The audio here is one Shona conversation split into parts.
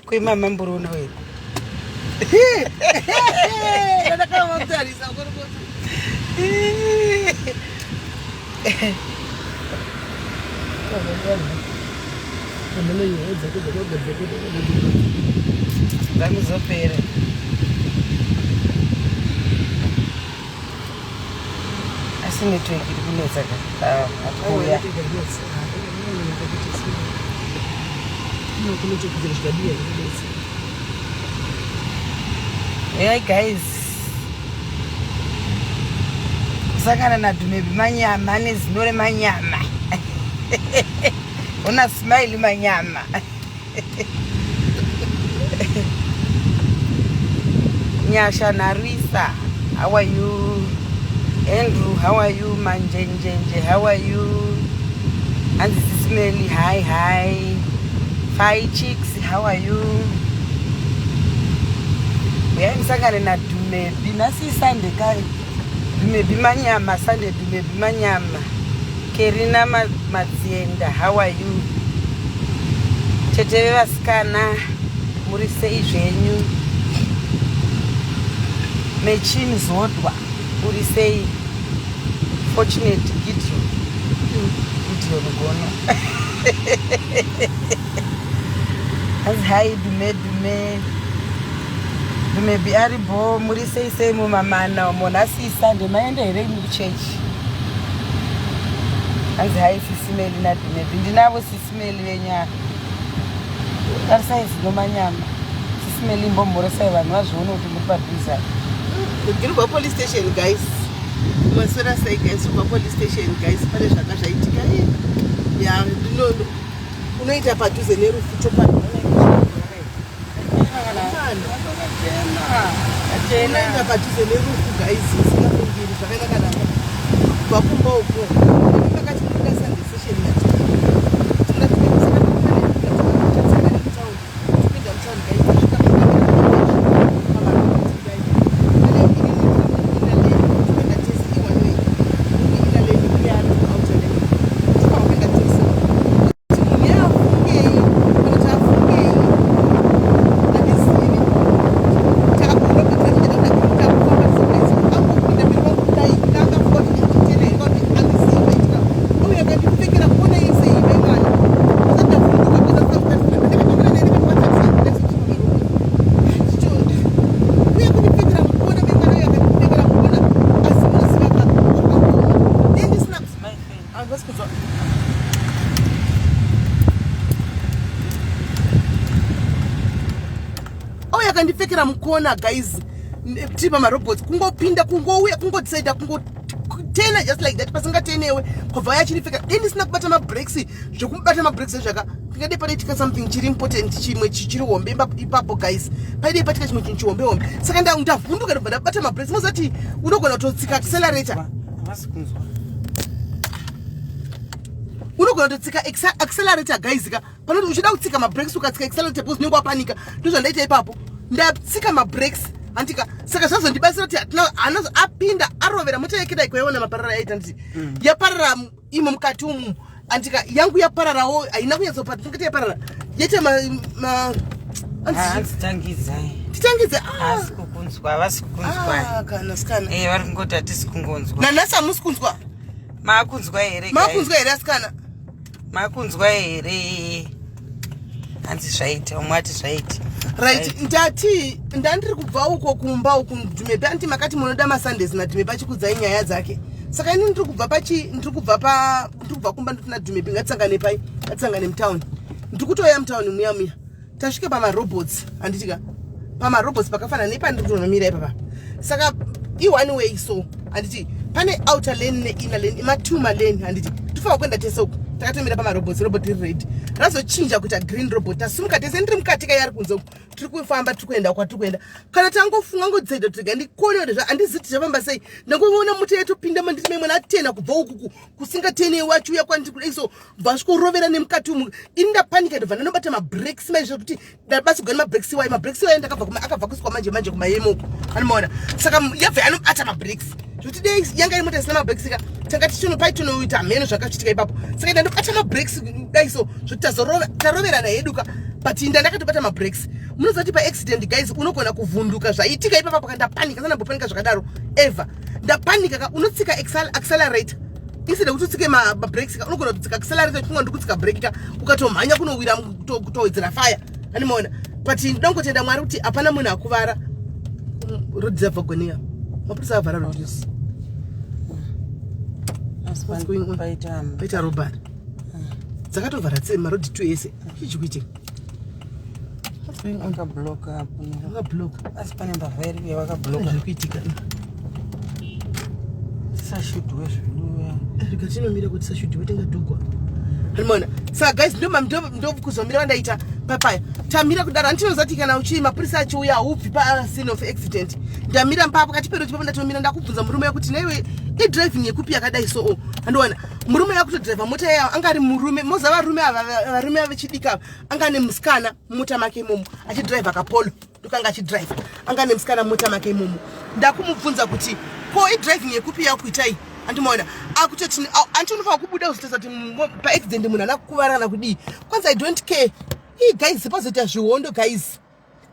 Kwemama mburuona here? Ndakavatarisa kuri Dzanguzopera. Asi network iri kunetsa ka. Hatukuuya. Hey guys. Kusangana naDumebi manyama ane zino remanyama. Ona smile manyama. Nyasha Narisa, how are you? Andrew, how are you? Manjenjenje, how are you? Hanzi Sisimeli, hi hi. Fi chicks, how are you? Uyai musangane naDumebi nhasi Sunday kai. Dumebi manyama, Sunday Dumebi manyama. Kerina Madzienda, how are you? Tete vevasikana, muri sei zvenyu? Mechin Zodwa, uri sei? Fortunate Gideon. Gideon Gono. Hanzi hi Dume Dume. Dume bi ari bho, muri sei sei mumamana umo nhasi Sunday maenda here kuchechi? Hanzi hi Sisimeli naDumebi. Ndinavo Sisimeli venyaya. Tarisai zino manyama. Sisimeli imbomhoresai vanhu vazvione kuti muri padhuze. Ndiri police station guys. Maswera sei guys, kubva police station guys, pane zvanga zvaitika. Ya, ndino unoita padhuze nerufu chokwadi. Unoenda padhuze nerufu guys, usingafungiri zvakanaka naka. Kubva kumba uko. Makati munoda Sunday session yati. Tinoda kuenda mutauni. Topinda mutauni guys, tasvika akandipfekera mukona guys tiri pamarobots kungopinda kungouya kungodecida kungotena just like that pasingatenewe kwabva yachindipfeka dei ndisina kubata mabreaks zvekubata mabreaks ezvaka tingadei padaitika something chiri important chimwe chiri hombe ipapo guys paidei patika chimwe chinhu chihombe hombe saka ndavhunduka ndobva ndabata mabreaks mozati unogona kutotsika accelerator unogona kutotsika accelerator guys ka panoti uchida kutsika mabreaks ukatsika accelerator because unenge wapanika ndozvandaita ipapo ndatsika mabreaks handika saka zvazondibatsira kuti hatina apinda arovera mota yake dai kwaiona maparara yaita nditi yaparara imo mukati umu andika yangu yapararawo haina kunyatsopatingati yaparara yaita titangidze ah. kukunzwa havasi kukunzwa ah, kana sikana eh vari kungoti hatisi kungonzwa nanhasi hamusi kunzwa makunzwa here makunzwa here asikana Makunzwa here? Hanzi zvaita, umwe ati zvaita. Right, ndati ndandiri kubva uko kumba uku Dhumepe anti makati munoda maSundays naDhumepe achikudzai nyaya dzake. Saka ini ndiri kubva pachi ndiri kubva pa ndiri kubva kumba ndoti naDhumepe ngatisangane pai ngatisangane mutown. Ndiri kutouya mutown muya muya. Tasvika pamarobots handiti ka pamarobots pakafanana nepandiri kutonomira ipapa. Saka i one way so handiti pane outer lane neinner lane ima-two malane handiti tofanira kuenda tese uku takatomira pamarobots robot riri red razochinja kuita green robot tasumuka tese ndiri mukati kai ari kunze uku tiri kufamba tiri kuenda kwatiri kuenda kana tangofunga ngodzeda kuti rega ndikone kuti handizivi tichafamba sei ndangoona mota yatopinda manditi mai mwana atena kubva ukuku kusingatenewe achiuya kwandiri kudai so bva svikorovera nemukati umu ini ndapanika ndobva ndanobata mabreaks mai zvekuti ndabatsirwa nemabreaks iwayo mabreaks iwayo ndakabva akabva kuiswa manje manje kumayemo uko anomaona saka yabva yanobata mabreaks Zvekuti dei yanga iri mota isina mabreaks ka, tanga tichino paitonoita hameno zvakachitika ipapo. Saka ndandobata mabreaks dai so zvekuti taroverana hedu ka, but ndandakatobata mabreaks. Munoziva kuti paaccident guys unogona kuvhunduka zvaitika ipapa paka ndapanika, sandambopanika zvakadaro ever. Ndapanika ka, unotsika accelerator instead yekuti utsike mabreaks ka, unogona kutsika accelerator uchifunga ndiri kutsika break ka, ukatomhanya kunowira kutowedzera fire. Animaona, but ndinongotenda Mwari kuti hapana munhu akuvara. Road dzabva gonia, mapurisa avhara road. Asi What's going on? paita Paita robbery, dzakatovhara tse marodhi two ese. Chii chikuitika? What's going on? Vakabloka apo. Vakabloka. Asi pane mbavha iri yavakabloka. Zviri kuitika. Tisashudhiwe zvedu. Rega tinomira kuti tisashudhiwe, tingadhugwa. Animaona, saka guys, ndokuzomira vandaita papaya. Tamira kudaro, handinoziva kuti kana uchi mapurisa achiuya haubvi pascene of accident. Ndamira mpapo pakati peroad papo, ndatomira. Ndakubvunza murume yakuti, naiwe idriving yekupi yakadai so? Handiona murume yakutodhiraivha mota yayo, anga ari murume. Moziva varume ava, varume vechidiki ava, anga ane musikana mumota make imomo achidhiraivha kaPolo. Ndokanga achidhiraivha, anga ane musikana mumota make imomo. Ndakumubvunza kuti, ko idriving yekupi yakuitai? Andimaona akutoti, anti unofanira kubuda uzotarisa kuti paaccident munhu ana kukuvara kana kudii. Kwanzi, "I don't care." Ii guys, pazoita zvihondo guys,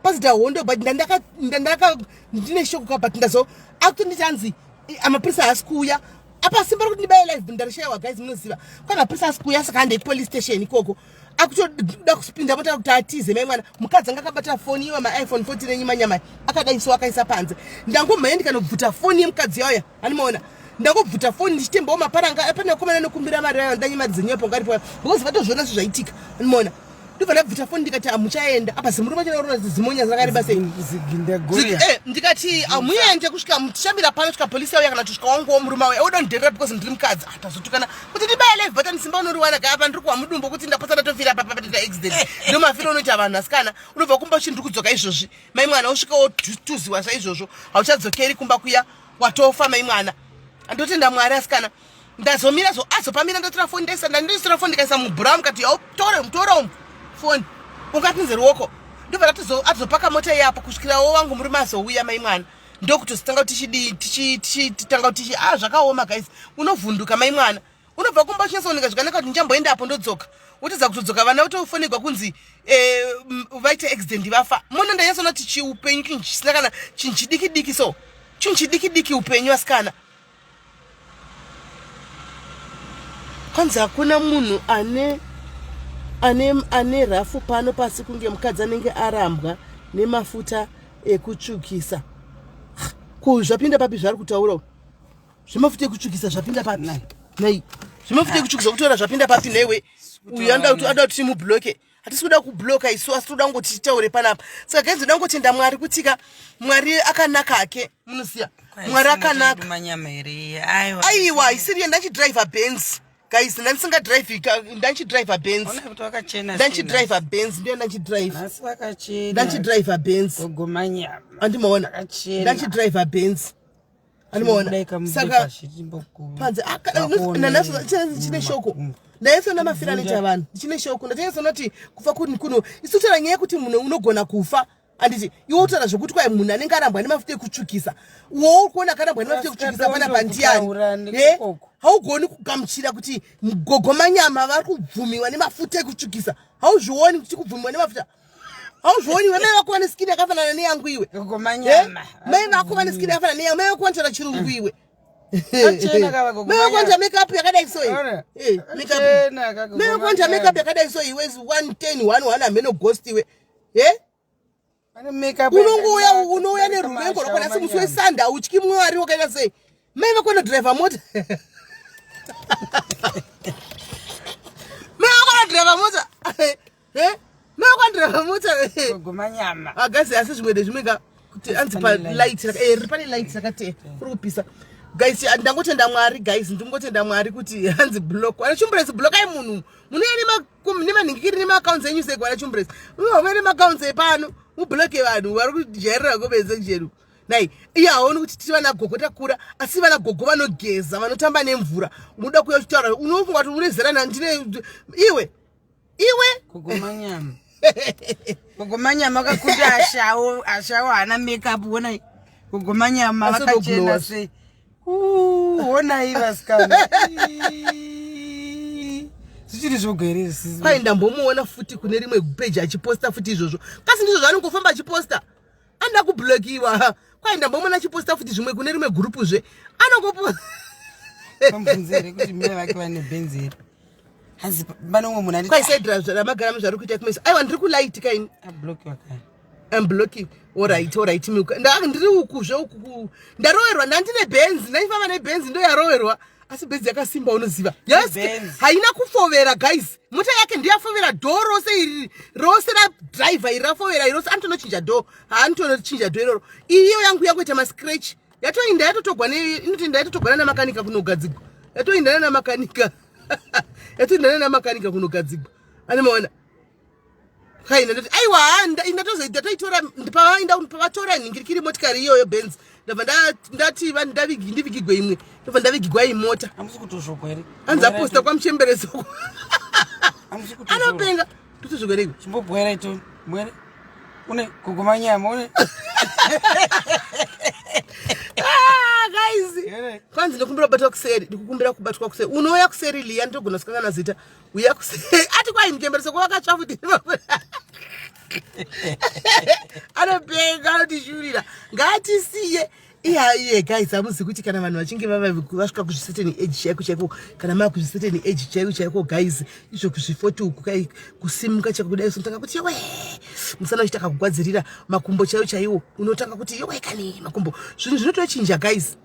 pazoita hondo, but ndandaka ndine shoko ka, but ndazo akutonditi anzi amapurisa haasi kuuya apa. Simba rekuti ndibaye live ndarishayiwa guys. Munoziva kwani mapurisa haasi kuuya, saka handei police station ikoko. Akutoda kupinda mota kuti atize. Mai mwana, mukadzi anga akabata foni iwa maiPhone 14 enyimanyama akadai so, akaisa panze. Ndangomhanya ndikanobvuta foni yemukadzi yauya. Animaona, ndangobvuta foni ndichitembawo maparanga. Pane vakomana nokumbira mari ayo, ndanye mari dzenyepo ngaripo, because vatozviona sezvaitika. Animaona, ndobva ndabvuta foni ndikati, "Hamuchaenda apa." Zimurume chanaurona zimonya rakareba sei. Zigindagoya. Ndikati, "Hamuende kusvika tichamira pano kusvika polisi yauya, kana kusvika wanguwo murume auya." Oda ndidherera because ndiri mukadzi. Ah, tazotukana kuti ndibaye live button, simba unoriwana ka apa. Ndiri kuwa mudumbo kuti ndapotsa ndatofira apa papaita accident. Ndo mafiro unoita vanhu asikana. Unobva kumba uchiti ndiri kudzoka izvozvi, mai mwana, usvika wotuziwa saizvozvo, hauchadzokeri kumba kuya, watofa mai mwana. Andotenda Mwari asikana. Ndazomira zo azopamira, ndatora foni, ndaisa, ndanditora foni ndikaisa mubhura. Mukati yautore mutore umu foni ungapinze ruoko. Ndobva atizopaka mota iyapo kusvikirawo wangu murume azouya, mai mwana. Ndokutozotanga kuti tichidii, tichitanga kuti tichi ah, zvakaoma guys. Unovhunduka mai mwana, unobva kumba uchinyatsooneka zvakanaka kuti ndichamboenda apo ndodzoka, wotadza kutodzoka. Vana votofonegwa kunzi vaita accident vafa. Mona, ndanyatsoona kuti chiupenyu chinhu chisina kana chinhu chidiki diki so, chinhu chidiki diki upenyu asikana. Kwanzi hakuna munhu ane rafu pano pasi kunge mukadzi anenge arambwa nemafuta ekutsvukisa. Ko zvapinda papi zvari kutaura zvemafuta ekutsvukisa? Zvapinda papi nei zvemafuta ekutsvukisa kutaura? Zvapinda papi newe? Uyu anoda kuti timubloke. Hatisi kuda kubloka isu, asi toda kungoti titaure panapa. Saka guys, ndoda kungotenda Mwari kutika Mwari akanaka hake. Munoziya Mwari akanaka. Manyama here? Aiwa. Aiwa, isiri. Ndachidriver Benz guys, ndandisingadrive, ndachidriver Benz. Ona kuti wakachena. Ndachidriver Benz, ndiyo ndachidriver. Nhasi wakachena. Ndachidriver Benz. Gogo manyama. Andimaona. Akachena. Ndachidriver Benz, andimaona. Saka panze nanhasi chine shoko, ndaisona mafiro anoita vanhu. Ndichine shoko, ndatanyatsoona kuti kufa kuni kuno. Isu taura nyaya yekuti munhu unogona kufa, anditi? Iwe utaura zvekuti kwai munhu anenge arambwa nemafuta ekutsvukisa. Uwo uri kuona akarambwa nemafuta ekutsvukisa pana pandiani? Haugoni kugamuchira kuti gogo manyama vari kubvumiwa nemafuta ekutsvukisa. Hauzvioni kuti kubvumiwa nemafuta? Hauzvioni iwe? Mai vako vane skin yakafanana neyangu iwe. Gogo manyama. Mai vako vane skin yakafanana neyangu. Mai vako vanotaura chirungu iwe. Kachena kava gogo Mai vako manyama. vanoita makeup yakadai so iwe. Ona. Makeup. Kachena kagogo Mai vako vanoita manyama. makeup yakadai so iwe, 110 11 hameno ghost iwe. Ane makeup Unongouya yakanaka, unouya kudarika neruvengo rwako. mashawo Nhasi musi manyama. weSunday, utyi Mwari wakaita sei? Mai vako vanodhiraivha mota, mai vako vanodhiraivha mota. Mai vako vanodhiraivha mota. Gogo manyama. Agazi, asi zvimwe nezvimwe ka kuti anzi Pane palight pane light rakate kuri kupisa guys. Ndangotenda Mwari guys, ndingotenda Mwari kuti hanzi block ana Chumburesi. Blokai munhu munouya nemanhingikiri nemaaccounts enyu seko. Ana Chumburesi, unouya nemaaccounts epano, mubloke vanhu vari kujairira comment section. Nai iye haoni kuti tiri vana gogo takura, asi vana gogo vanogeza, vanotamba nemvura. Unoda kuuya uchitaura, unofunga kuti une zera ndine iwe iwe. Gogo manyama, gogo manyama vakakunda ashawo. Ashawo haana makeup. Ona gogo manyama Asi vakachena ndoglowa. sei. Honai vasikana. Zvichiri zvoga here? Kwai ndambomuona futi kune rimwe peji achiposta futi izvozvo. Kasi ndizvo zvaanongofamba achiposta. Anoda kublokiwa. Kwai ndambomuona achiposta futi zvimwe kune rimwe gurupu zve. Anongoposta. Pamubvunze here kuti mai vake vane benzi here? Hanzi pane umwe munhu Kwai said ramagara zvari kuita kumeso. Aiwa ndiri kulight kaini. Ablokiwa kare. I'm blocking. Alright, alright milk. Ndiri uku zve uku. Ndarowerwa ndandine benzi, ndaifamba nebenzi ndo yarowerwa. Asi benzi yakasimba unoziva. Yes. Haina kufovera guys. Mota yake ndiyo yafovera door rose iri. Rose ra driver iri rafovera iri rose anotonochinja door. Haanotonochinja door iroro. Iyo yangu yakuita ma scratch. Yatoinda yatotogwa ne inotoinda yatotogwa namakanika kunogadzigwa. Yatoinda namakanika. Yatoinda namakanika kunogadzigwa. Anomaona. Kaina ndati aiwa ndatozoita pavaenda pavatora nhingirikiri motikari iyoyo Benz ndabva ndati ndavigi ndivigigwe imwe ndabva ndavigigwa iyi mota. Hamusi kutozvogwa here? Anzi aposta kwamuchembereso. Anopenga. Totozvogwa here? Chimbobwera ito. Bwere. Une kuguma nyama une. Ah, guys. Kwanzi ndikumbira kubatwa kuseri, ndikukumbira kubatwa kuseri. Unouya kuseri Liya ndogona sikangana zita. Uya kuseri. Ati kwai muchembereso kwakatsva futi. Anopenga anotishurira. Ngatisiye. Iya iye guys hamuzi kuti kana vanhu vachinge vava vasvika kuzvicertain age chaiko chaiko kana mava kuzvicertain age chaiko chaiko guys izvo kuzvi40 uku kai kusimuka chaiko kudai unotanga kuti yowe musana uchita kakugwadzirira makumbo chaiwo chaiwo unotanga kuti yowe kani makumbo zvinhu zvinotochinja guys.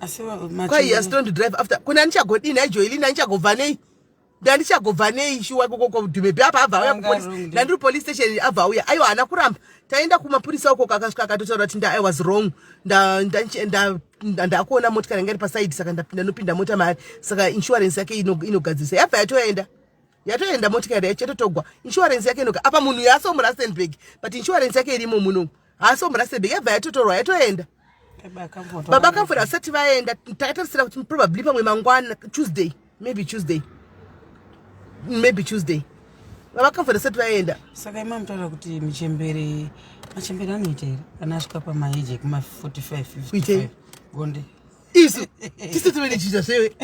Asi kwai asi don't drive after kuna ndichagodini ajoilini andichagobva nei ndandichagobva nei shuwa ikoko dhumebi apa abva auya kupolice ndandiri police station abva auya aiwa haana kuramba taenda kumapurisa uko akasvika akatotaura kuti i was wrong ndakuona motikari yanga iri pasaidi saka ndanopinda mota mari saka insurance yake inogadzirisa yabva yatoenda yatoenda motikari yacho yatotogwa insurance yake inoga apa munhu yaaso murustenburg but insurance yake irimo muno haaso murustenburg yabva yatotorwa yatoenda baba Comfort vasati vaenda takatarisira kuti probably pamwe mangwana Tuesday, maybe Tuesday, maybe Tuesday baba Comfort vasati vaenda. Saka ima mutaura kuti michembere machembere anoita here kana asvika pamaeji ekuma 45 55 bonde? Isu tisi tive nechinja zvewe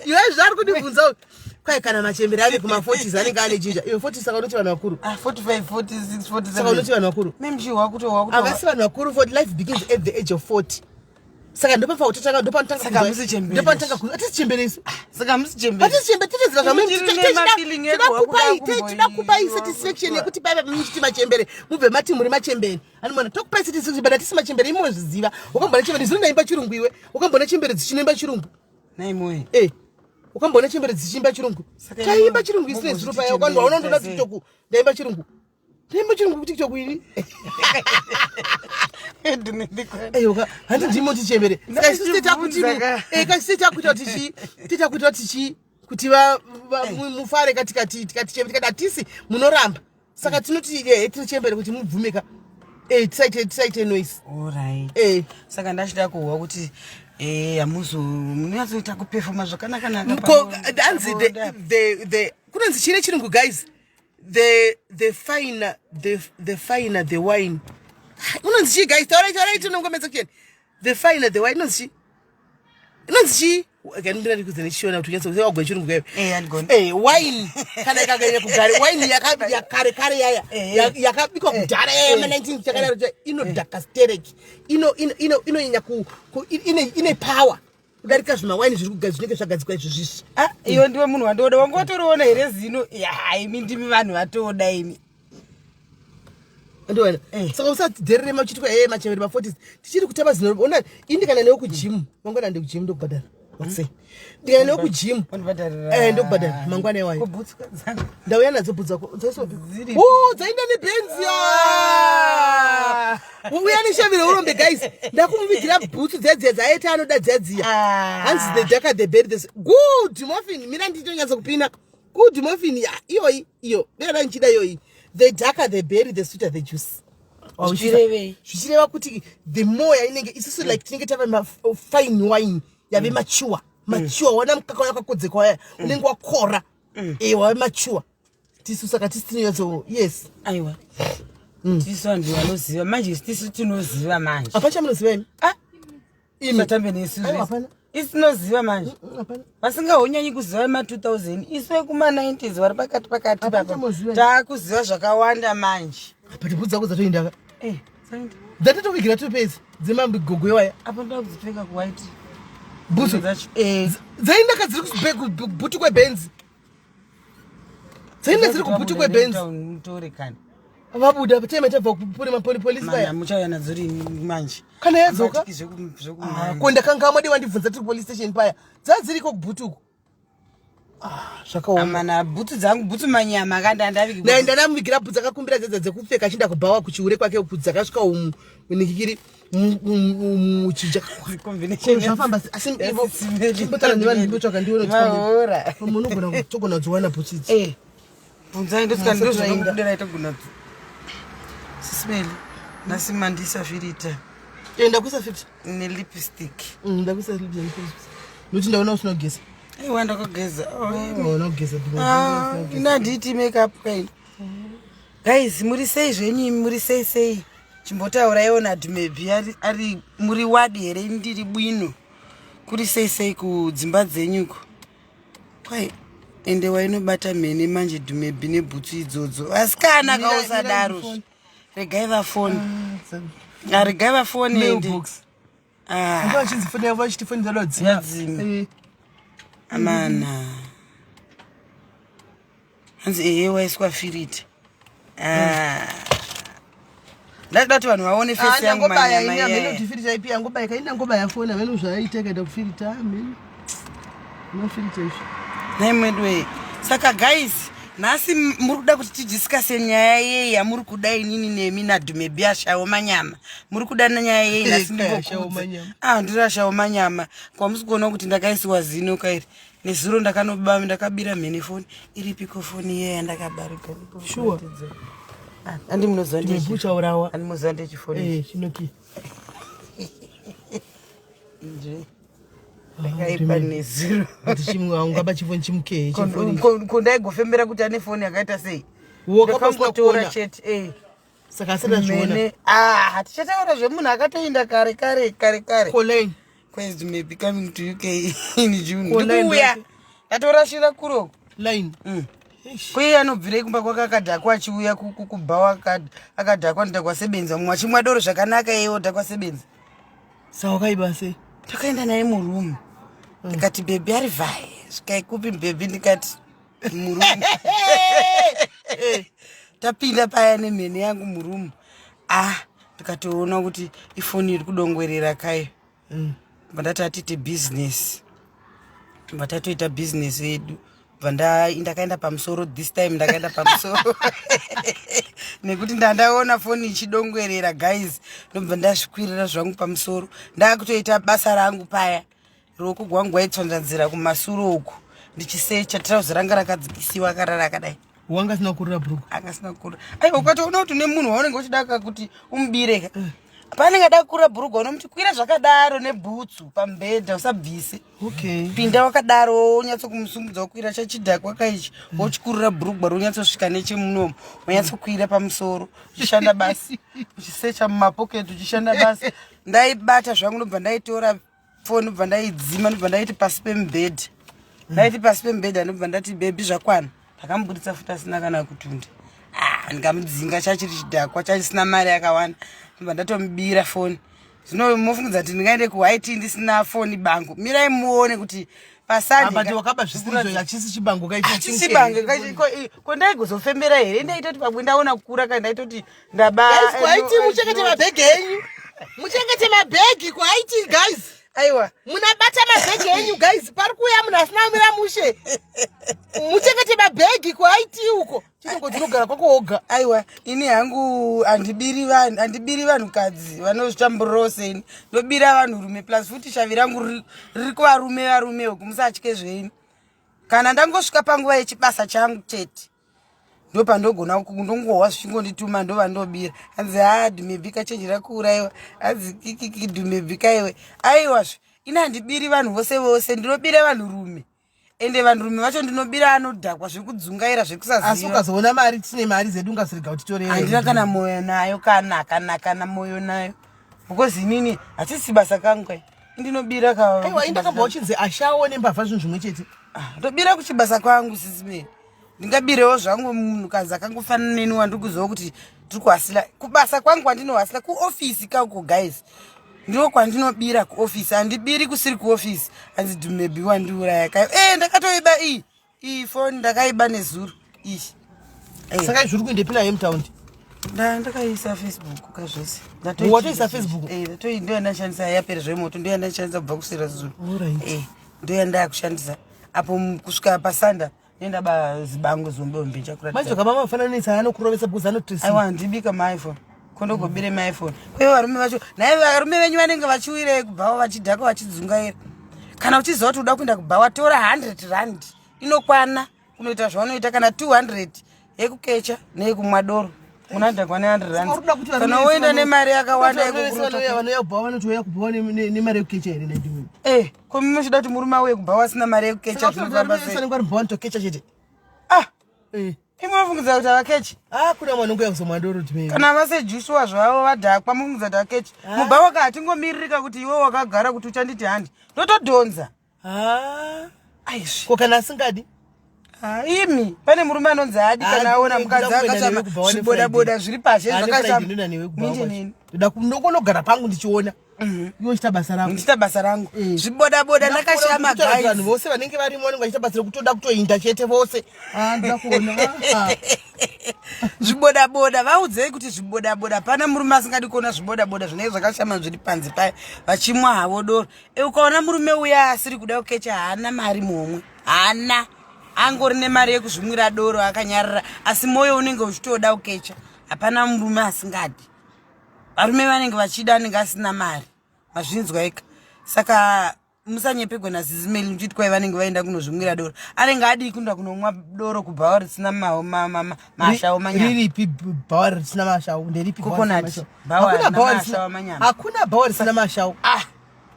iwe zvaari kundibvunza kwai kana machembere ave kuma40s anenge ane chinja iwe 40 saka unoti vanhu vakuru. 45 46 47 saka unoti vanhu vakuru. Havasi vanhu vakuru. 40 life begins at the age of 40 saka ndopafa kutotanga ndopanotanga hatisi chembere isu. Saka hamusi chembere. Hatisi chembere titezera zvamutinoda kupai satisfaction yekuti paiva muchiti machembere mubve mati muri machembere anomona tokupai satisfaction but hatisi machembere imozviziva wakambona chembere zinonaimba chirungu iwe wakambona chembere dzichinoimba chirungu? Naimoe. Eh, wakambona chembere dzichiimba chirungu? Taimba chirungu isine zuro paya wakanwa unondoda TikTok ndaimba chirungu ndaimba chirungu kuTikTok ini aiwa handi ndimo tichembere saka isusu titakuti tichi titakuita tichi kuti mufare katikati tikati chembere tikati hatisi munoramba saka tinoti tiri chembere kuti mubvumeka tisaite noise. Alright. Saka ndachida kuhwa kuti hamuzo munonyatsoita kupefoma zvakanaka naka. Hanzi the kunonzi chine chirungu guys the finer the wine unonzi chii guys? Taurai taurai tinongomedza kucheni the finer the wine inonzi chii inonzi chii? Kandira ndikudze nechishona kuti unyatso wagwa chirungu kaiwe. Andigoni. Wine kana ikanganya kugare wine yakare kare yaya yakabikwa kudhara yaya ma 19 chakadaro inodhaka stereki inonyanya ine power kudarika zvimawaini zviri kugadzwa zvinenge zvagadzikwa izvo zvisvi. Ah, iwe ndiwe munhu wandoda wangotoriona here zino ya imi ndimi vanhu vatoda imi. Andiwana saka usadherere machitwa machembere ma40 tichiri kutamba zino ona ini kana newe kugym mangwana ndi kugym ndokubhadhara wakusei ndikana newe kugym ndokubhadhara mangwana iwayo. Kubhutsu dzangu. Ndauya nadzo bhutsu dzako dzaisopi? Dziripi? O dzaenda nebhenzi uya neshavire urombe guys ndakumuvigira bhutsu dziya dziya dzaita anoda dziya dziya. Hanzi the darker the berry this good muffin mira nditonyatsa kupina good muffin ya iyoyi iyo dera ndichida iyoyi the darker the berry the sweeter the juice. Zvichirevei? Zvichireva kuti the more yainenge isusu like tinenge tava fine wine yave mature mature wana mukaka wakakodzeka waya unenge wakora wave mature tisu saka tisi tinonyatso yes. Aiwa tisu vanhu vanoziva manje tisu tinoziva manje. Apa chamunoziva imi? Ah. Usatambe nesu. Aiwa, hapana. Isu tinoziva manje. Hapana. Vasingahonyanyi kuziva ma2000, isu vekuma90s vari pakati pakati Hapana papa chamoziva. taakuziva zvakawanda manje. But bhutsu dzako dzatoindaka. Eh, saindi. Dzatatovigira topedza dzemambigogo iwaya. Apa ndoda kudzipfeka kuwhite. Bhutsu dzacho. Eh. Dzaindaka dziri kubhuti kwebhenzi. Dzainda dziri kubhuti kwebhenzi. Mutore kani. Vabuda tema tabva kupuri mapolisi Mana vaya. muchauya nadzo rini manje? Kana yadzoka. Hamatiki zvekumhanya. Ko ndakanga amadi wandibvunza tiri police station paya. Dzadziriko kubhuti uku. Ah, zvakaoma. Amana bhutsu dzangu, bhutsu manyama akandandaviki. Naye ndanamuvigira bhutsu akakumbira dzedza dzekupfeka achienda kubhawa kuchihure kwake uku dzakasvika umu nikikiri muchinja. Combination. Zvafamba asi ivo Simeli. chimbotaura nevanhu ndimbotsvaga ndione kuti Mahora. pamwe unogona kutogona kudziwana bhutsu idzi. Eh. Bvunzai ndosika Nhasi ndozvinokubudirai tinoenda. togona. Sisimeli. Nhasi mandisa firita Eh, ndakuisa 50. nelipstick. Ndakuisa 50. Nokuti ndaona usina kugeza. Aiwa ndakageza. Oh, Waona kugeza. Ah, ina handiti makeup kaini. Guys, muri sei zvenyu imi, muri sei sei? Chimbotauraiwo naDumebi ari, ari muri wadi here ndiri bwino. Kuri sei sei kudzimba dzenyuko? Kwai ende wainobata mhene manje Dumebi nebhutsu idzodzo. Vasikana Mira- kausadaro. mira ndifone. Regai vafoni. Ah, regai vafoni ende. Mailbox. Ah, Anga vachinzi foni yavo vachiti foni dzalodzima. Yadzima. Amana. Hanzi ehe waiswa firita. Ah. Ndakuda kuti vanhu vaone face yangu Ndangobaya manyama ini hameno iyaya. kuti firita ipi yangobaya kaini ndangobaya foni hameno zvaaita ikaita kufirita hameno. Mafirita izvi. Nhai mwedwe. Saka guys, nhasi muri kuda kuti tidiscase nyaya yei yamuri kuda inini nemi naDumebi ashawo manyama. Muri kuda nyaya yei nhasi Eh, ashawo ndingokudza. manyama. Ah, ndiri ashawo manyama. Kwamusi kuona kuti ndakaisiwa zino kairi. Nezuro ndakanoba ndakabira mhene foni. Iripiko foni iye yandakabarika? Sure. Ah, andi munoziva Dumebi ndechi. uchaurawa. Andi munoziva ndechifoni. Eh, chinoki. Nje. Ndakaipa nezuro. Kuti chimwe ungaba chifoni chimukee chifoni. Ko ndaigofembera kuti ane foni yakaita sei? Wakaba usina Ndakangotora kuona. chete. Eh. Saka asati azviona. Mene. Ah, tichataura zvemunhu akatoinda kare kare kare kare. Colin. Quest may be coming to UK in June. Ko line Ndikuuya. yake? Ndatorashira kuro. Line. Eish. Kuiye anobvirei kumba kwake akadhakwa achiuya kubhawa akadhakwa ndidhakwa sebenza mumwe achimwa doro zvakanaka iye odhakwa sebenza. Saka wakaiba sei? Takaenda naye murumu. Ndikati bhebhi ari vhai. Svikai kupi bhebhi ndikati murumu. Tapinda paya nemhene yangu murumu. Ah, ndikatoona kuti ifoni iri kudongwerera kayo. Bva ndati atiite business. Bva tatoita business yedu. Bva ndakaenda pamusoro this time ndakaenda pamusoro. Nekuti ndandaona foni ichidongwerera guys. Ndobva ndazvikwirira zvangu pamusoro. Ndakutoita basa rangu paya. Ruoko rwangu rwaitsvanzvadzira kumasure uku. Ndichisecha trouser ranga rakadzikisiwa akarara akadai. Wanga asina kukurira bhuruku. Akasina kukura. Aiwa ukatoona kuti une munhu waunenge uchida kuti umubire. Paanenge ada kukura bhurugwa unomuti kwira zvakadaro nebhutsu pamubhedha usabvise. Okay. Pinda wakadaro wonyatsokumusungudza wokwira chachidhakwa kaichi wochikurira bhurugwa ronyatsosvika nechemunomo wonyatsokwira pamusoro uchishanda basi uchisecha mumapoketi uchishanda basi. Ndaibata zvangu ndobva ndaitora foni ndobva ndaidzima ndobva ndaiti pasi pemubhedha. Ndaiti pasi pemubhedha ndobva ndati bhebhi zvakwana. Ndakamubuditsa futi asina kana kutunda. Ah, ndikamudzinga chachiri chidhakwa chachisina mari yakawanda. Ndobva ndatomubira foni. Zvino mofungidza kuti ndingaende kuHIT ndisina foni bangu. Mirai muone kuti pasande. But wakaba zvisizvo hachisi chibango kaiti. Hachisi chibango kaiti ko ndaigozofembera here? Ndaitoti pamwe ndaona kukura kai ndaitoti ndaba. Guys, kuHIT muchengete mabhegi enyu. Muchengete mabhegi kuHIT guys. Aiwa. Munabata mabhegi enyu guys. Pari kuuya munhu asina kumira mushe. Muchengete mabhegi kuHIT uko. Chinongoti unogara kwako woga. Aiwa, ini hangu handibiri vanhu, handibiri vanhukadzi vanozvitamburirawo seni. Ndobira vanhurume plus futi shavi rangu riri kuvarume varume uku musatye zvenyu. Kana ndangosvika panguva yechibasa changu chete. Ndopandogona ndongohwa zvichingondituma ndova ndobira. Hanzi haa Dumebi kachenjera kuuraiwa. Hanzi kikiki Dumebi kaiwe. Aiwazve, ini handibiri vanhu vose vose, ndinobira vanhurume. Ende vanhurume vacho ndinobira anodhakwa zvekudzungaira zvekusaziva. Asi ukazoona mari tine mari dzedu ungazorega kutitorera. Handina kana moyo nayo kana kana kana moyo nayo. Because inini hachisi basa kangu kai. Ndinobira ka. Aiwa, indakabva uchinzi ashawo nembavha zvinhu zvimwe chete. Ah, ndobira kuchibasa kwangu sisime. Ndingabirewo zvangu munhukadzi akangofanana neni wandiri kuziva kuti tiri kuhasila kubasa kwangu kwandinohasila kuofisi kauko guys. Ndiko kwandinobira kuofisi, handibiri kusiri kuofisi. Hanzi dumebi wandiuraya kayo. Eh, ndakatoiba iyi. Iyi foni ndakaiba nezuro iyi. Eh. Saka izvi uri kuendepi naye mutaundi? Ndakaisa Facebook kazvese. Watoisa Facebook? Eh, ndatoi ndo yandashandisa yapera zvemoto ndo yandashandisa kubva kusera zuro. Alright. Eh, ndo yandakushandisa. Apo kusvika pasanda nenda ba zibango zombe ombe nchakuratidza. Manje kama mafananisa anokurovesa because anotresi. Aiwa ndibika ma iPhone. Kondogobire ma iPhone. Kwevo varume vacho, naye varume venyu vanenge vachiwirei kubhawa vachidhaka vachidzungaira. Kana uchiziva kuti uda kuenda kubhawa tora 100 rand inokwana kunoita zvaunoita kana 200 yekukecha neyekumwa doro unadhakwa ne 100 rand kana woenda nemari yakawanda vanouya kubhawa vanotouya kubhawa nemari yekukecha here naidiwe eh ko muchida kuti murume auye kubhawa asina mari yekukecha zvinofamba sei vanenge vari bhawa vanotokecha chete ah eh. Imwe mufungidza kuti havakechi? Ah, kuna mwana unouya kuzomwa doro timei. Kana vasejusiwa zvavo vadhakwa mufungidza kuti havakechi. Ah. Mubhawa ka hatingomiririka kuti iwe wakagara kuti uchanditi handi. Ndotodhonza. Ah. Aizvi. Ko kana asingadi? Ah, imi pane murume anonzi haadi kana aona mukadzi akashama zvibodaboda zviri pazhe zvakashama. Minje neni. Ndoda kunogara pangu ndichiona. Mhm. Iwe uchiita basa rako. Ndichiita basa rangu. Eh. Zviboda boda ndakashama guys. Vanhu vose vanenge varimo vanenge vachiita basa rekutoda kutoinda chete vose. Ah, ndoda kuona. Ah. Zviboda boda vaudzei kuti zviboda boda pana murume asingadi kuona zviboda boda zvinenge zvakashama zviri panze paya vachimwa havo doro. E, ukaona murume uya asiri kuda kukecha haana mari muhomwe. Haana. Angori nemari yekuzvimwira doro akanyarara asi moyo unenge uchitoda kukecha. Hapana murume asingadi. Varume vanenge vachida anenge asina mari mazvinzwa eka saka musanyepegwe nazizimeli muchiti kwai vanenge vaenda kunozvimwira doro anenge adii kuenda kunomwa doro kubhawa risina mashawo manyamariripi bhawa risina mashawo nderipi coconut hakuna bhawa risina mashawo ah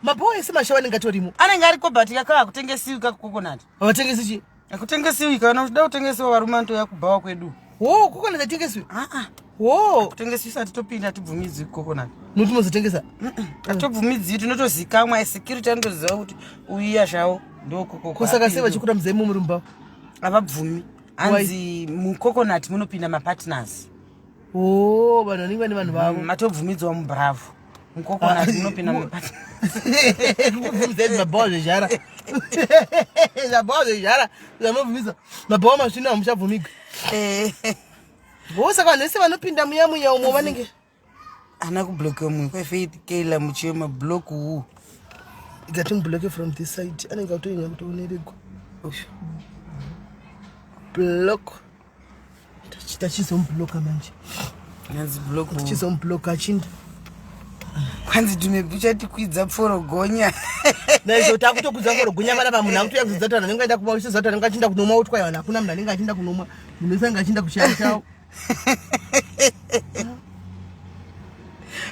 mabhawa ese mashawo anenge atorimo anenge ariko but kakava kutengesiwi kakucoconut havatengesi chii Hakutengesiwi kana uchida kutengesiwa varume anotouya kubhawa kwedu. Wo, coconut haitengeswi? Ah ah. Wo. Kutengesiwi sati topinda tibvumidzwi coconut. Nokuti mozotengesa? Hatobvumidzwi tinotozikamwa security anotoziva kuti uyiya zvawo ndokoko. Ko saka sei vachikurambidzai muri mubhawa? Havabvumi. Hanzi mucoconut munopinda mapartners. Oh, vanhu vanenge vane vanhu vavo. Matobvumidzwa mubravo. Mucoconut munopinda mapartners. Kubvumidzai mabhawa zvezhara. Mabhawa zvezhara zvamobvumidza. Mabhawa masvinu hamuchabvumigwi. Eh. Vo saka vanhu vese vanopinda muya muya umo vanenge Ana kublokiwa munhu kwaFaith Kayla muchema block who? Ngatimubloke from this side anenge atoinya kutooneregwa. Block. Tachizomubloka manje. Hanzi block. Tichizomubloka achinda. Kwanzi dume uchatikwidza pforo gonya. Naizvo takutokudza pforo gonya vana pamunhu akutoya kuzidza kuti anenge aenda kuba uchiziva kuti anenge achinda kunomwa utwa vanhu hakuna munhu anenge achinda kunomwa munhu wese anenge achinda kushaya chawo.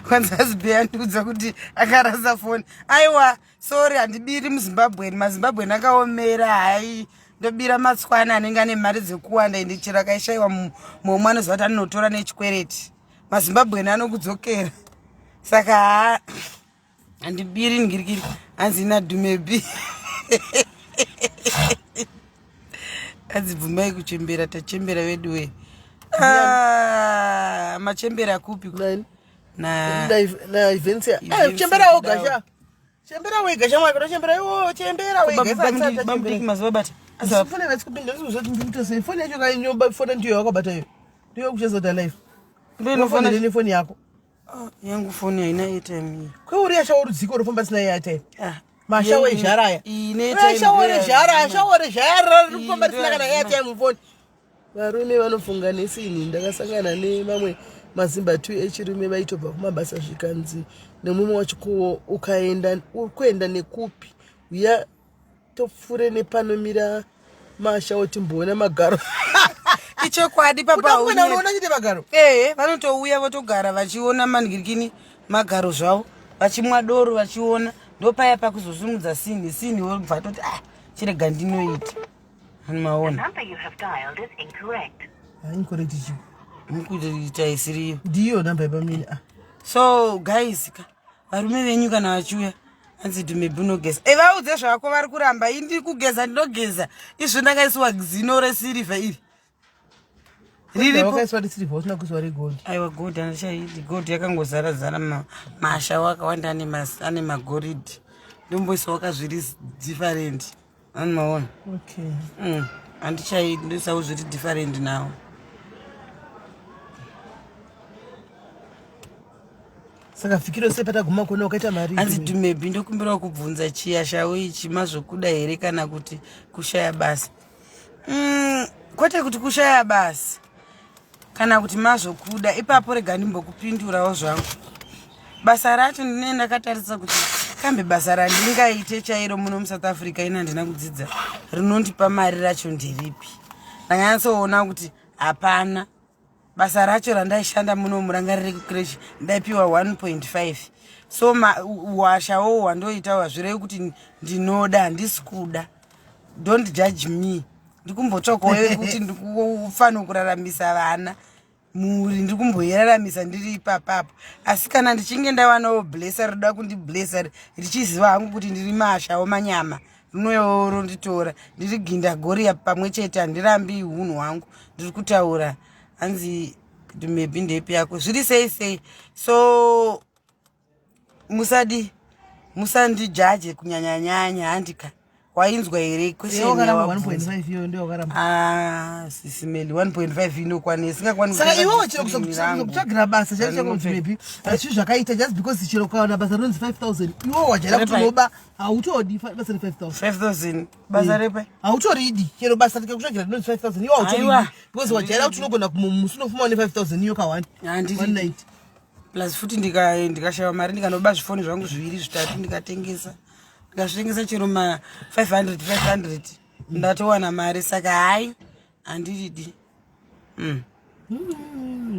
Kwanzi azibhe andiudza kuti akarasa foni. Aiwa sorry handibiri muZimbabwe maZimbabwe akaomera hai ndobira matswana anenge ane mari dzekuwanda ende chero akaishaiwa mumwe anoziva kuti anonotora nechikwereti mazimbabweni anokudzokera saka haa handibiri ngirikiri hanzi nadhumebi hanzi bvumai kuchembera tachembera veduwe ah, machembera kupi naivhensia woga sha Chembera wega shamwari kuda chembera iwo chembera wega. Bamudiki mazuva bata. Fone haisi kupinda ndizvo ndikuita sei fone yacho kainyoba fone ndiyo yakabata iyo. Ndiyo kuchezota life. Ndiyo inofona nefoni yako. Ah, yangu foni haina airtime iyi. Kweuri yashawo rudziko rofamba isina airtime. Ah. Mashawo ezhara aya. Ine airtime. Mashawo ezhara, shawo rezhara riri kufamba risina kana airtime mufoni. Varume vanofunga nesini ndakasangana nemamwe mazimba two echirume vaitobva kumabasa zvikanzi nemumwe wacho ko ukaenda uri kuenda nekupi uya topfure nepanomira masha timboona magaro ichokwadi papaunoona chete magaro ehe vanotouya votogara vachiona manhirikini magaro zvavo vachimwa doro vachiona ndopaya pakuzosimudza sinhi sinhi wobva toti ah chirega ndinoita Maona. The number you have dialed is incorrect. Ah, incorrect chii? Mukuita isiriyo. Ndiyo namba yepamini. Ah. So guys, ka varume venyu kana vachiuya Hanzi dhumebi unogeza. E vaudze zvako vari kuramba. Ini ndiri kugeza ndinogeza. Izvo ndakaisiwa zino resirivha iri. Riripo. Wakaiswa resirivha usina kuiswa regold. Aiwa gold handichaidi. Gold yakangozara zara mashawo akawanda ane magoridhe. Ndomboisawo kazviri different. Anomaona. Okay. Handichaidi ndoisawo zviri different now. Saka vhiki rose pataguma kuona wakaita mari. Hanzi Dumebi ndokumbirawo kubvunza chiyashawo ichi mazvokuda here kana kuti kushaya basa? Kwete kuti kushaya basa kana kuti mazvokuda. Ipapo rega ndimbokupindurawo zvangu. Basa racho ndinenge ndakatarisa kuti kambe basa randingaite chairo muno muSouth Africa ini handina kudzidza rinondipa mari racho ndiripi. Ndanyatsoona kuti hapana. Basa racho randaishanda muno murangarire kucreche ndaipiwa 1.5. So washawo wandoita hazvirevi kuti ndinoda, handisi kuda. Don't judge me. Ndikumbotsvakawo kuti ndikufanira kuraramisa vana mhuri, ndikumboiraramisa ndiri ipapapo. Asi kana ndichinge ndawanawo blesser rinoda kundiblesser richiziva hangu kuti ndiri mashawo manyama, rinoyawo ronditora. Ndiri ginda goria pamwe chete, handirambi hunhu hwangu. Ndiri kutaura hanzi maybe ndepi yako zviri sei sei. So musadi musandijaje kunyanyanyanya handika. Wainzwa here question Wakaramba yawabvunza? 1.5 iyo ndiyo wakaramba. Ah, sisimeli 1.5 inokwana isingakwanisi Saka kutenga iwewe chero discipline rangu. kutsvagira basa chacho chako Rangu maybe hazvi zvakaita just because chero ukawana basa rinonzi 5000 iwewe wajaira kuti Repai. unoba hautodi basa re 5000. 5000 basa repai? Hautoridi chero basa rikakutsvagira rinonzi 5000 iwe hautoridi Aiwa. because wajaira kuti unogona musi unofuma une 5000 iyo ka 1 Handidi. one night. Plus futi ndikashaya mari ndikanoba zvifoni zvangu zviviri zvitatu ndikatengesa. Ndikazvitengesa chero ma 500 500 ndatowana mari, saka hai handiridi.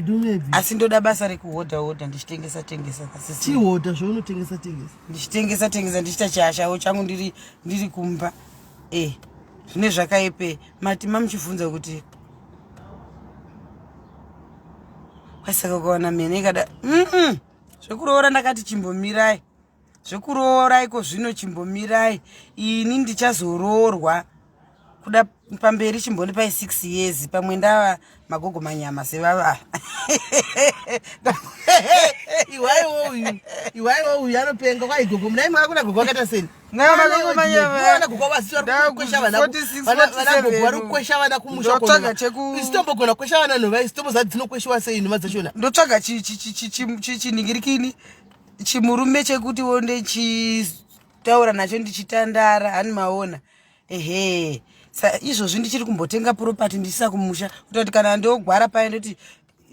Dumebi. Asi ndoda basa rekuhodha hodha ndichitengesa tengesa. Kasisi. Chihodha zvaunotengesa tengesa. Ndichitengesa tengesa ndichiita chashawo changu ndiri kumba. Zvine zvakaipe. Mati mamuchibvunza kuti kwasaka kuwana mhene ikada. Zvekuroora ndakati chimbomirai. Zvekuroora iko zvino chimbomirai. Ini ndichazoroorwa kuda pamberi chimbondipai 6 years pamwe ndava magogo manyama sevava. Iwaiwo uyu, iwaiwo uyu anopenga kwa igogo. Munai mwaka kuna gogo akaita seni. Nayo magogo manyama. Vana gogo vasi vari kukwesha vana. 46, Vana gogo vari 47. kukwesha vana kumusha Ndotsvaga kona. Isitombogona kukwesha vana nhova, isitomboziva dzinokweshiwa sei nhova dzachona. Ndotsvaga chinhingirikini chimurume chekuti wo ndechitaura nacho ndichitandara hani maona. Ehe. Sa izvozvi ndichiri kumbotenga property ndichisa kumusha kutoti kana ndogwara paya ndoti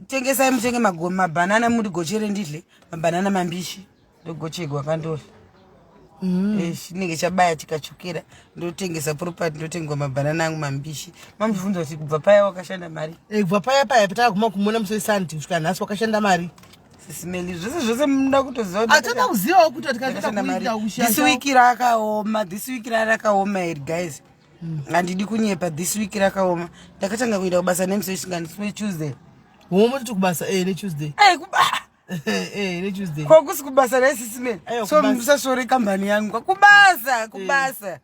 tengesai mutenge mabhanana mundigochere ndidle mabhanana mambishi ndogochegwa kandodla. Chinenge chabaya chikachukira ndotengesa property ndotengwa mabhanana angu mambishi. Mamubvunza kuti kubva paya wakashanda mari? Kubva paya paya patakaguma kumona musi weSunday kusvika nhasi wakashanda mari. Sisimeli zvese zvese munoda kutoziva kuti Atoda kuzivawo kuti ndakashanda mari. tikatoda This kuita week rakaoma, this week rakaoma here guys. Handidi kunyepa, this week rakaoma. Ndakatanga kuenda kubasa nemusi wechingani, musi weTuesday. Homwe toti kubasa neTuesday. Ei, kuba neTuesday. Ko kusi kubasa naisisimeli. Aiwa, So kubasa. musasvore kambani yangu. Kubasa, kubasa.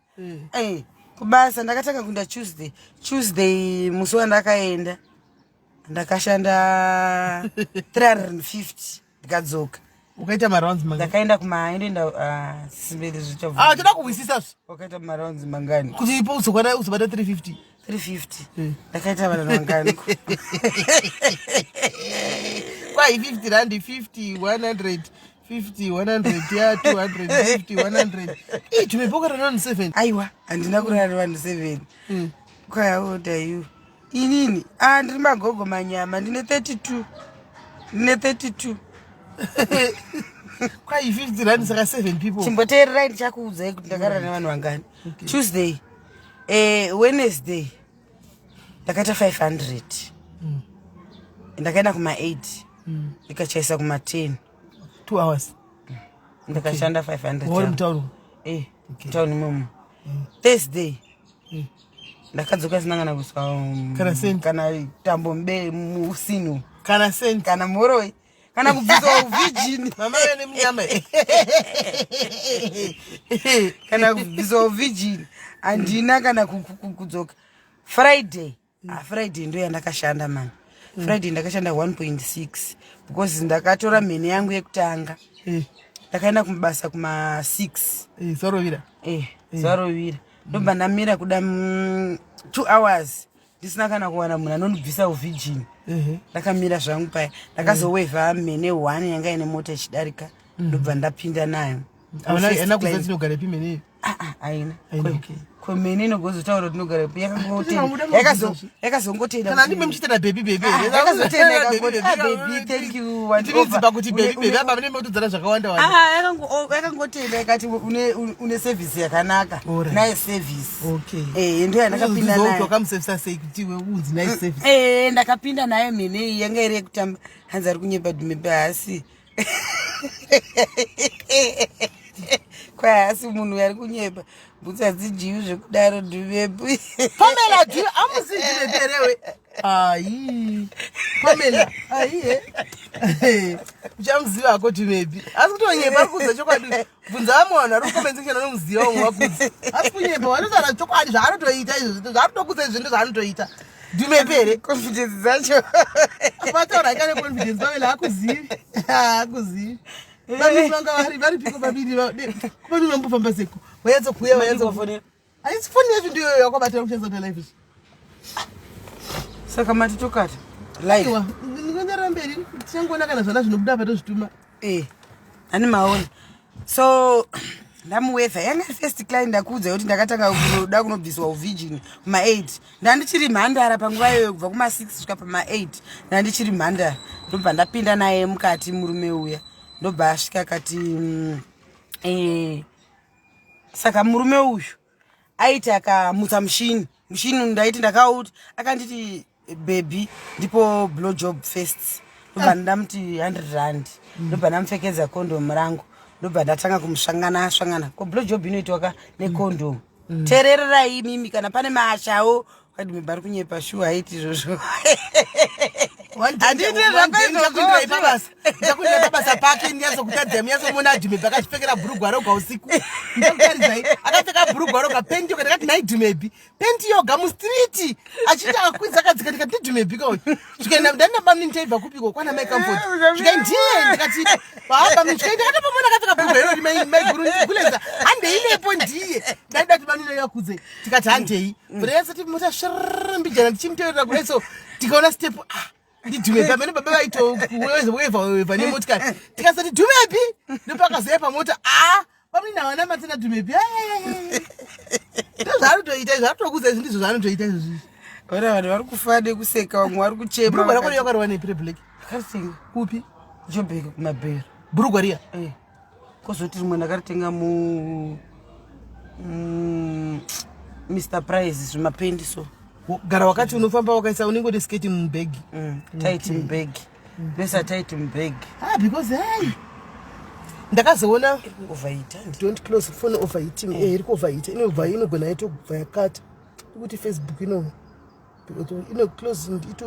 Kubasa ndakatanga kuenda Tuesday. Tuesday musi wandakaenda ndakashanda 350 ndikadzoka. Ukaita marounds mangani? Ndakaenda kuma ndoenda simberi zvichabva. Ah, toda kuhwisisa zve. Wakaita marounds mangani? Kuti ipo uzokwana uzobata 350. 350. Ndakaita vanhu vangani? Kwai 50 rand 50 100 50 100 ya 200 50 100. Ih, tumepoka round 7. Aiwa, handina kurara nevanhu 7. Kwai how old are you? Inini, ndiri magogo manyama, ndine 32. Ndine 32. Kwai 50 rand saka 7 people. Chimboteererai ndichakuudzai kuti ndakarara nevanhu vangani. Tuesday, Wednesday ndakaita 500. Ndakaenda kuma 8. Ndikachaisa kuma 10. 2 hours. Ndakashanda 500. Uri mutauro. Mutauni imomo. Thursday ndakadzoka sina kana kuswa Kana cent. kana tambo mbe musinu Kana cent. kana moroi. Kana kubviswa uvirgin. Mama vene munyama. Kana kubviswa uvirgin handina kana kudzoka. Friday. Ah, Friday ndo yandakashanda mani. Friday ndakashanda 1.6 because ndakatora mhene yangu yekutanga. Ndakaenda kumabasa kuma 6. Sorovira. Zarovira, ndobva ndamira kuda 2 hours ndisina kana kuwana munhu anondibvisa uvirgin. Ndakamira zvangu paya, ndakazowevha mhene 1 yanga ine mota ichidarika, ndobva ndapinda nayo. Hauna kuziva tinogara ipi mhene? Ah, ah, haina. Haina, okay. Ko mhene inogozotaura kuti tinogara ipi? Muda Yakazongotenda. Kana ndime muchitenda baby, baby. Ah, yakazotenda ikangoti, "Ah, baby, thank you, want Tinoziva over." kuti baby, baby, apa munenge mutodzana zvakawanda wanda. Ah, yakangotenda ikati une service yakanaka. Nice service. Ndo yandakapinda nayo. Wakamusevisa sei kuti iwe unzi nice service? Ndakapinda nayo mhene iyi, yanga iri yekutamba. Hanzi ari kunyepa Dhumepe, haasi kwai, haasi munhu ari kunyepa, bhutsu hadzijiwi zvekudaro, Dhumepe. Pamela, do amusi ndireperewe? Ai, Pamela, aiye uchamuziva hako Dhumepi, asi kutonyepa. Ari kuudza chokwadi. Bvunza vamwe vanhu vari kucomment section, vanomuziva vamwe vakudzi. Asi kunyepa, vanotaura chokwadi zvaanotoita izvo, zvaanotokuudza izvo ndo zvaanotoita Dhumepi here? Confidence dzacho. Vataura ikane confidence. Pamela akuzivi, akuzivi. Vaviri vanga vari piko? Vaviri vaviri vambofamba seko, vanyatsokuuya, vanyatso. Mandikofonera. Haisi foni yacho, ndiyo yakwabata kushandisa kuti live izvi. Saka mati tokata live? Aiwa, ndinonyarara mberi, tichangoona kana zvana zvinobuda apa tozvituma. Ani maona, so ndamuwevha, yanga iri first client. Ndakuudza kuti ndakatanga kunoda kunobviswa uvirgin kuma8, ndandichiri mhandara panguva iyoyo, kubva kuma6 kusvika pama8 ndandichiri mhandara. Ndobva ndapinda naye mukati, murume uya ndobva asvika akati saka murume uyu aiti akamutsa mushini, mushini ndaiti ndakauti, akanditi, "Baby, ndipo blow job first." Ndobva ndamuti R100, ndobva ndamupfekedza kondomu rangu, ndobva ndatanga kumusvangana svangana. Ko blow job inoitwa ka nekondomu. Teerererai imimi, kana pane maashawo kadi mibari kunyepa, shuwa haiti izvozvo. Handiti zvako izvozvo. Ndichakuindirai pabasa pake, ndinyatsokutadzai, munyatsomona Dhumebi akachipfekera bhurugwa roga usiku. Ndichakutaridzai akapfeka bhurugwa roga, penti yoga. Ndakati, "Nhai Dhumebi, penti yoga mustreet," achiti akakwidza akadzika. Ndikati, "Ndidhumebi kauyu." Zvikaenda, ndandina bamnini, taibva kupiko kwana Mai Comfort. Zvikai, ndiye. Ndikati, "Bamnini." Zvikai, ndakatopamona akapfeka bhurugwa irori. Maiguru kuleza, handei nepo, ndiye. Ndaida kuti bamnini yakudze, tikati handei. Bvureyasati mota shrrr mbijana, ndichimuteverera kudai so, tikaona step, ah, ndidhumepi pamene baba vaitowevha wevha nemotikari. Tikasati, "Dhumepi." Ndopakazoya pamota, a bamnini havana matena Dhumepi. Ndozvaanotoita izvo, aritokuudza izvi, ndizvo zvaanotoita izvozvi. Ora, vanhu vari kufa nekuseka, vamwe vari kuchema. Bhurugwa rako riyakarwa nepi reblack? Akaritenga. Kupi? Jobheki, kumabhero. Bhurugwa riya? Kozoti rimwe ndakaritenga mu Mr Price, zvimapendi so. Gara wakati unofamba wakaisa, unenge une sketi mubhegi. Tight mubhegi, ndoisa tight mubhegi. Ah, because hai, ndakazoona. Overheat. Don't close phone, overheating. Iri kuoverheat, inobva, inogona itobva yakata ikuti Facebook ino close ito.